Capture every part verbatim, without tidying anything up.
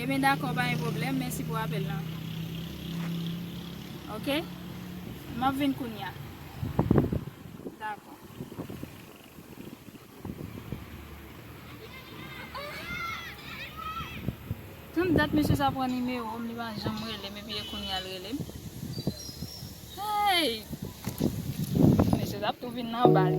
Men dakò, pa gen pwoblèm, mèsi pou apèl lan. Oke? M ap vin kounye a. Dakò. Tann dat mesye sa pran nimewo m, li pa janm rele m, epi e kounye a l rele m. Hey! Mesye sa ap tou vin nan bal.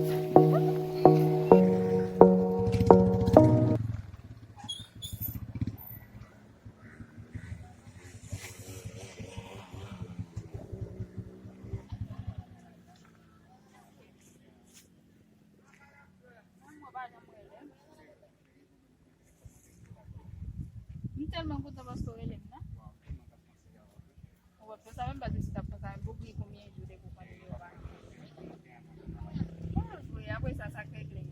M tèlman kontan paske w rele m la. Ou wè, pou sa menm pa t isi t ap konsa, men pou gri konbyen jou depi w konn yo pa. Bon, jwe, apre sa, sa k regle.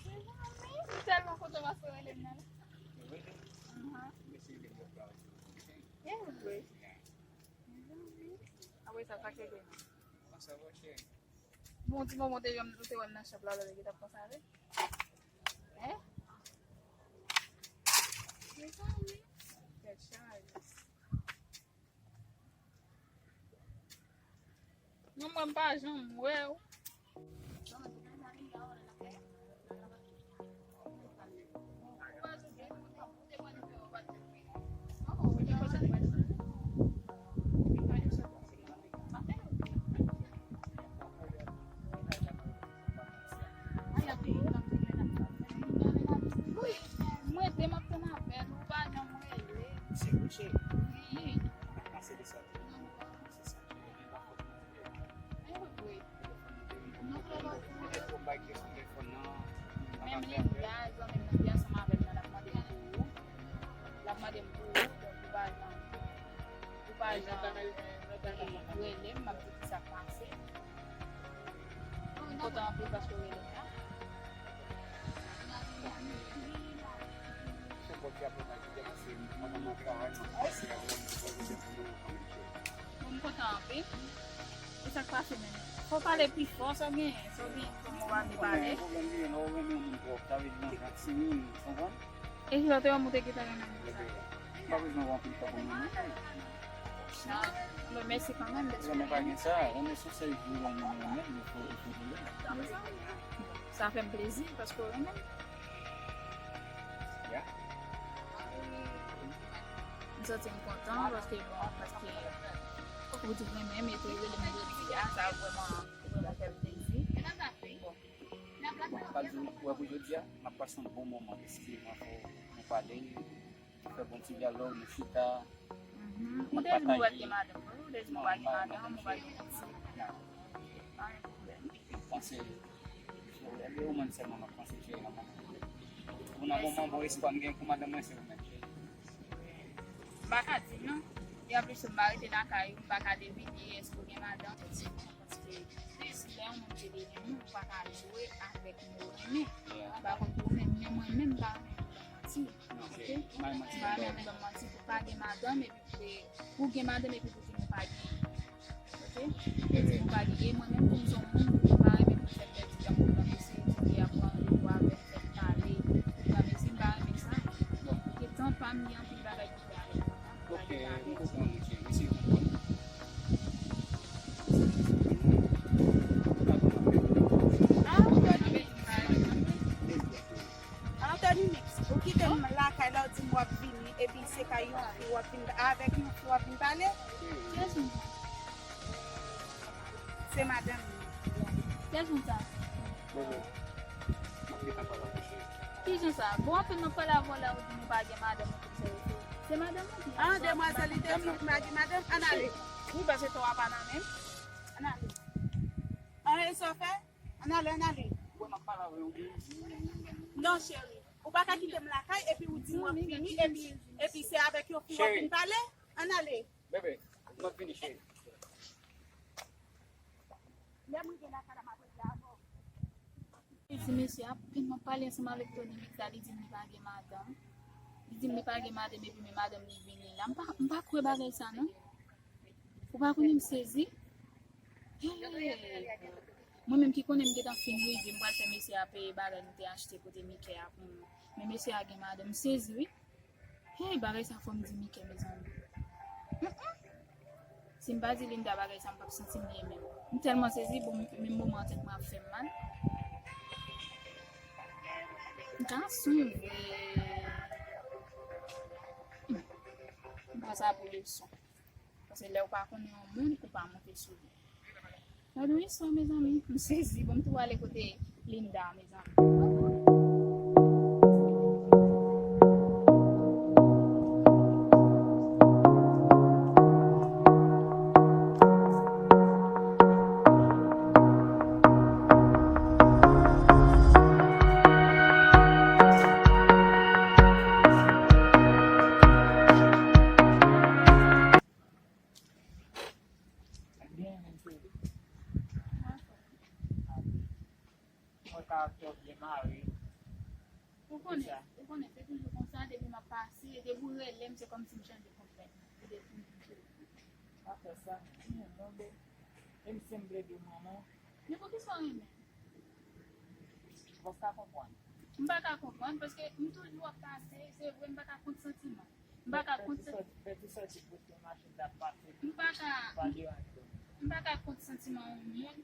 Mezanmi, m tèlman kontan paske w rele m nan la. Ahan. E vre. Mezanmi. Apre sa, sa k regle. Bon, ti moman te jwenn, ou te wè m nan shop la, lè nèg yo t ap konsa avè. Hein? Mezanmi. Tèt chaje. Non, mwen m pa janm wè w. Mwen te m ap tann apèl ou, pa janm rele. Se kouche. Wi. Pase de sa. Se sa. Anyway. Menm Linda, zanmi m nan ki ansanm avè m nan, l ap mande m pou ou. L ap mande m pou ou, donk ou pa janm, ou pa janm rele m, m ap di ki sa k pase. M kontan anpil paske w rele m la. Bon, m kontan anpil. E sa k pase menm? Fò w pale pi fò, sa w genyen, sa w genyen kòm ou pa vle pale. Pwoblèm li ye, lè w renmen yon moun twòp, sa vle di nan ka timoun, ou konprann? E ki lòt moun te gentan renmen moun sa? M pa bezwen wè anpil fò pou mwen, non. Bon, mèsi kanmenm, mèsi. Renmen pa gen sa, renmen se yon sèl jou yon moun renmen, il faut, il faut dire. Sa fè m plezi, paske w renmen m. Ya. M santi m kontan, paske, bon, paske ou di w renmen m, epi w rele m jodi a, sa vrèman, vrèman fè m plezi. Bon. Bon, m pa di w wè pou jodi a, m ap pase yon bon moman, espri mwen fò nou pale, nou fè bon ti dyalòg, nou chita, nou pataje. Ou te di m ou pa t gen madanm, wi, ou te di m ou pa gen madanm, ou pa gen pitit. Pa gen pwoblèm. M panse, se ou menm sèlman m ap panse, cheri, nan moman. Ou nan moman, bon, espwa m gen pou madanm mwen, se ou menm, cheri. M pa ka di non. E anplis, m pa rete lakay ou, m pa ka devine èske ou gen madanm. Paske si lè yon moun te vini, ou pa ka jwe avèk mo renmen. Ou pa konn pou ou menm, men mwen menm, m pa renmen moun ban m manti. Oke? M pa renmen moun ban m manti pou pa gen madanm, epi pou, pou gen madanm, epi pou di nou pa gen. Oke? Pou di nou pa gen. E mwen menm, pou m se yon moun, m pa renmen pou m fè pèdi tan pou m nan mesye, di ki ap pran randevou avè m, fè m pale. Nan mesye, m pa renmen sa. Oke, tan pa m, gen anpil bagay pou m fè avèk tan pa m. Oke, m konprann ou, cheri. Mèsi, m konprann. Anthony Mix, ou kite m lakay la, ou di m w ap vini, epi se kay yon fi w ap vin, avèk yon fi w ap vin pale? Se madanm li. Kijan sa? Bon, anpil nan pale avè w la, ou di nou pa gen madanm, ou tout sa yo. Se madanm ou byen? Ah, demwazèl, li te di m pa gen madanm. Ann ale. Wi, paske tan w ap pa nan men m. Ann ale. Ann ale, sa w fè? Ann ale, ann ale. Non, cheri. Ou pa ka kite m lakay, epi ou di m w ap vini, epi, epi se avèk yon fi w ap vin pale? Ann ale. Bebe, m ap vini, cheri. Lè m rive lakay la, m ap regle avè w. Li di mesye a, apèn m ap pale ansanm avèk Tony Mix la, li di m li pa gen madanm. Li di m li pa gen madanm, epi men madanm li vini la. M pa, m pa kwè bagay sa, non. Ou pa konnen m sezi? Hey! Mwen menm ki konnen m gentan fin rive, m pral fè mesye a peye bagay nou te achte kote Mike a pou mwen. Men mesye a gen madanm, m sezi wi. Hey, bagay sa fò m di Mike, mezanmi. Mm, mm. Si m pa di Linda bagay sa, m p ap santi m byen menm. M tèlman sezi, bon, menm moman an tèt mwen ap fè m mal. M ka sonje. Hmm. M pran sa pou leson. Paske lè w pa konnen yon moun, ou pa monte sou li. Gade yon istwa, mezanmi. M sezi. Bon, m tou ale kote Linda, mezanmi. Byen, menm sezi. Mwen ka fè w byen mare. Ou konnen, ou konnen, se toujou konsa, depi m ap pase, depi w rele m, se kòmsi m chanje konpèt. Li depi m chanje. Pa fè sa, non, bebe. Menm si m plede manman. Men poukisa w renmen m? Ou pa ka konprann. M pa ka konprann, paske m toujou ap pase, se vre, m pa ka kont santiman. M pa ka kont sa. Fè ti sòti pou te machin t ap pase. M pa ka, m pa ka kont santiman yon moun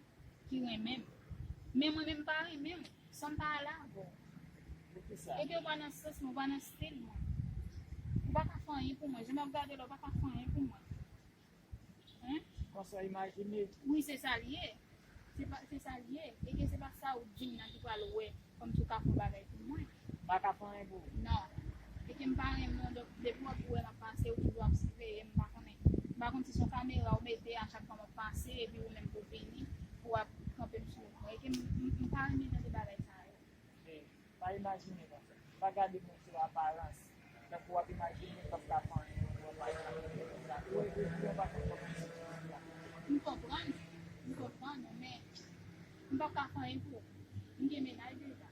ki renmen m. Men mwen menm m pa renmen w, san m pa al avè w. Poukisa? E ke w pa nan sans mwen, w pa nan stil mwen. Ou pa ka fè anyen pou mwen. Jan m ap gade w la, ou pa ka fè anyen pou mwen. Hein? Konsa w imajine. Wi, se sa l ye. Se pa, se sa l ye. E ke se pa sa ou di m nan ki pral wè kòmsi w ka fè yon bagay pou mwen. M pa ka fè anyen pou ou. Non. E ke m pa renmen w, donk, depi w ap wè m ap pase, ou toujou ap siveye m, m pa konnen. M pa konn si se yon kamera ou mete a chak fwa m ap pase, epi ou menm pou vini, pou w ap kanpe m sou wout mwen. E ke m, m, m pa renmen jan de bagay sa yo. Men, pa imajine konsa. Pa gade moun sou aparans. Tankou w ap imajine, w p ap ka fè anyen pou mwen, pa imajine konsa. Ou, ou, ou pa konn kòman sitiyasyon la. M konprann, m konprann, men m p ap ka fè anyen pou ou. M gen mennaj deja,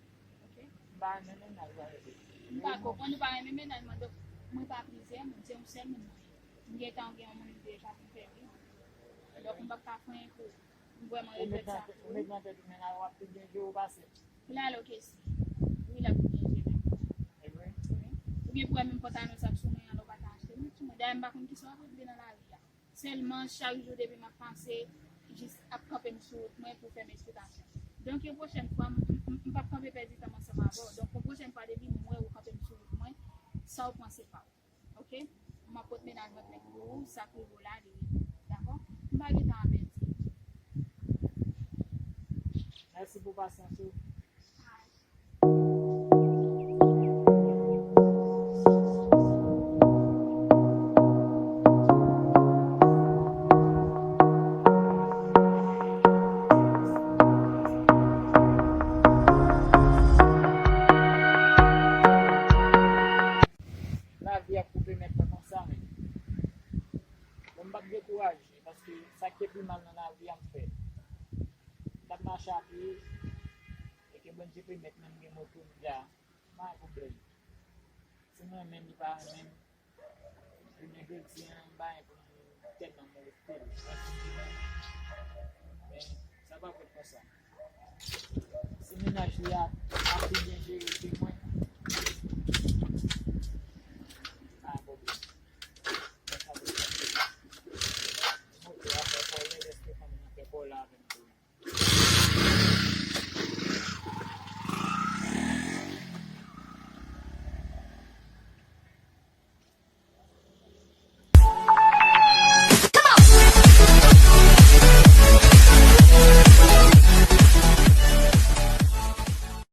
oke? M pa renmen mennaj avèk ou. M pa konprann ou pa renmen mennaj mwen, donk mwen pa plizyè moun, se yon sèl moun mwen ye. M gentan gen yon moun deja ki m fè viv. Donk m p ap ka fè anyen pou ou. M vrèman regrèt sa pou ou. Ou met nan tèt ou mennaj ou ap pi byen jere w pase m. L al oke si. Wi, l ap byen jere m. E vre? Wi. Ou gen pou wè menm pantalon sa k sou mwen an, lè w pa ta achte l sou mwen. Dayè, m pa konn kisa w ap regle nan lari a. Sèlman, chak jou depi m ap pase, jis ap kanpe m sou wout mwen pou fè m esplikasyon. Donk, yon pwochèn fwa, m, m, m, m p ap kanpe pèdi tan m ansanm avè w. Donk, yon pwochèn fwa, depi m wè ou kanpe m sou wout mwen, sa w pran se pa w. Oke? M ap pot mennaj mwen plent pou ou, sa k rive w la, li rive. Dakò? M pa gen tan a pèdi. Mèsi pou pasyans ou. Lavi ap koupe nèt mwen konsa, men. Bon, m p ap dekouraje, paske sa k te pi mal nan lavi a, m fè. M t ap mache a pye, e ke Bondye pèmèt menm gen moto m dja, m pa gen pwoblèm. Si m renmen l, li pa renmen m, jounen jodi a, m pa gen pou m tèlman moleste l. Men, sa pa fèt konsa. Si mennaj li a ap pi byen jere